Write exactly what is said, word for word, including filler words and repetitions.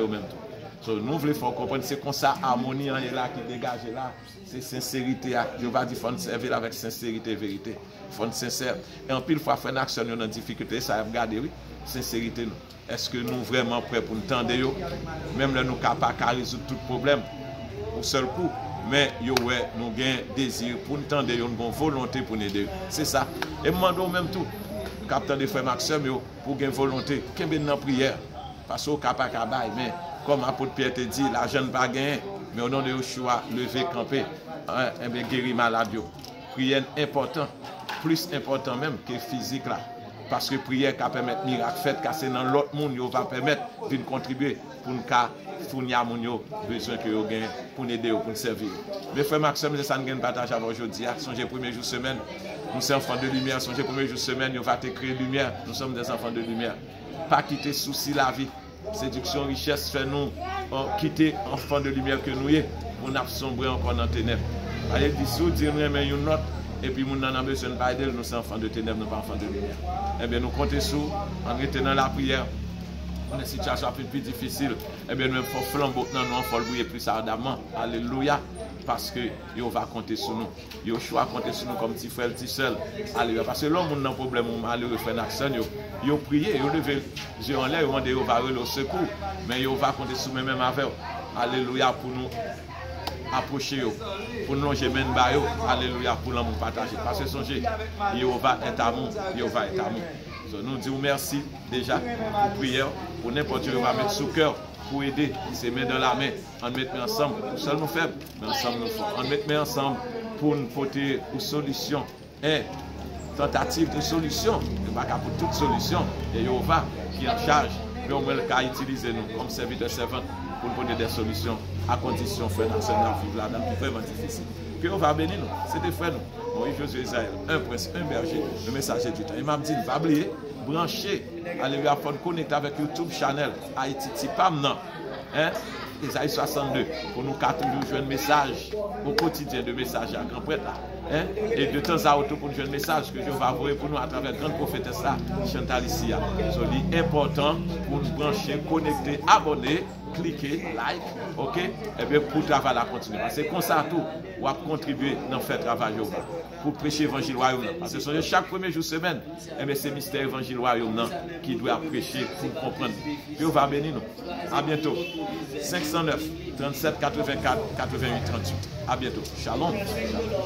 yo menm tou. So, nou vle fè w konprann se konsa amoni an ye la ki degaje la. Se senserite a. Jewova di fò n sèvi l avèk senserite e verite. Fò n sensè. E anpil fwa, frè n ak sè n yo nan difikilte, sa y ap gade, wi. Senserite nou. Èske nou vrèman prè pou n tande yo? Menm lè nou ka pa ka rezoud tout pwoblèm yon sèl kou, men yo wè nou gen dezi pou n tande yo, nou gen yon volonte pou n ede yo. Se sa. E m mande w menm tou, k ap tande frè m ak sè m yo, pou w gen volonte. Kenbe n nan priyè. Paske w ka pa ka bay, men kòm apot Pyè te di, lajan n pa genyen, men o non de Yoshua, leve kanpe. Enben, geri malad yo. Priyè n enpòtan, plis enpòtan menm ke fizik la. Paske priyè ka pèmèt mirak fèt, ka se nan lòt moun yo va pèmèt vin kontribye pou n ka founi a moun yo bezwen ke yo gen, pou n ede yo, pou n sèvi yo. Men frè m ak sè m, se sa n gen pataje avè w jodi a. Sonje premye jou semèn, nou se enfant de lumière. Sonje premye jou semèn, yo va te kreye limyè. Nous sommes des enfants de lumière. Pa kite sousi lavi, sediksyon richès fè nou kite enfant de lumière ke nou ye, pou n ap sonbre ankò nan tenèb. Pale di, si w di n renmen yon lòt, epi moun nan nan bezwen n pa ede l, nou se enfant de tenèb, nou pa enfant de lumière. Enben, nou konte sou w, ann rete nan lapriyè. Konnen sitiyasyon ap vin pi difisil. Enben, nou menm fò flanbo k nan nou an, fò l briye plis adamman. Alelouya. Paske Jewova konte sou nou. Yoshua konte sou nou kòm ti frè l, ti sè l. Alelouya. Paske lè yon moun nan pwoblèm, yon malere, frè n ak sè n yo, yo priye, yo leve zye yo anlè, yo mande Jewova rele o sekou. Men Jewova konte sou mwen menm avè w. Alelouya, pou nou apwoche yo, pou n lonje men n ba yo. Alelouya, pou lanmou pataje. Paske sonje, Jewova est amour, Jewova est amour. So, nou di w mèsi deja pou priyè, pou nenpòt jan Jewova met sou kè w pou ede, se men dan la men. Ann met men ansanm, nou sèl nou fèb, men ansanm nou fò. Ann met men ansanm pou n pote yon solisyon, en tantativ de solisyon. Nou pa ka pou tout solisyon, e Jewova ki an chaj, men omwen l ka itilize nou kòm sèvitè, sèvant, pou n pote de solisyon a kondisyon frè n ak sè n ap viv ladan l ki vrèman difisil. Ke Jewova beni nou. Se te frè nou, Moïse Josué Israël, un prince, un berger, le messager du temps. E m ap di n, pa bliye, branche, alelouya, fò n konekte avèk YouTube channel Ayiti Ti Pa M nan. Hein? Ezayi swasannde, pou nou ka toujou jwenn mesaj o kotidyen de mesaj a gran prèt la. Hein? E de tanzantan pou n jwenn mesaj ke Jewova voye pou nou atravè grann pwofetès la, Chantal Isia. So, li enpòtan pou n branche, konekte, abòne, klike, like, oke? Ebyen, pou travay la kontinye. Paske konsa tou, w ap kontribye nan fè travay Jewova. Pou preche evanjil wayòm nan. Paske sonje chak premye jou semèn, enben, se mistè evanjil wayòm nan ki dwe ap preche pou n konprann. Jewova beni nou. A byento. Senk san nèf, trannsèt, katrevenkat, katrevenwit, tranntuit. A byento. Shalom.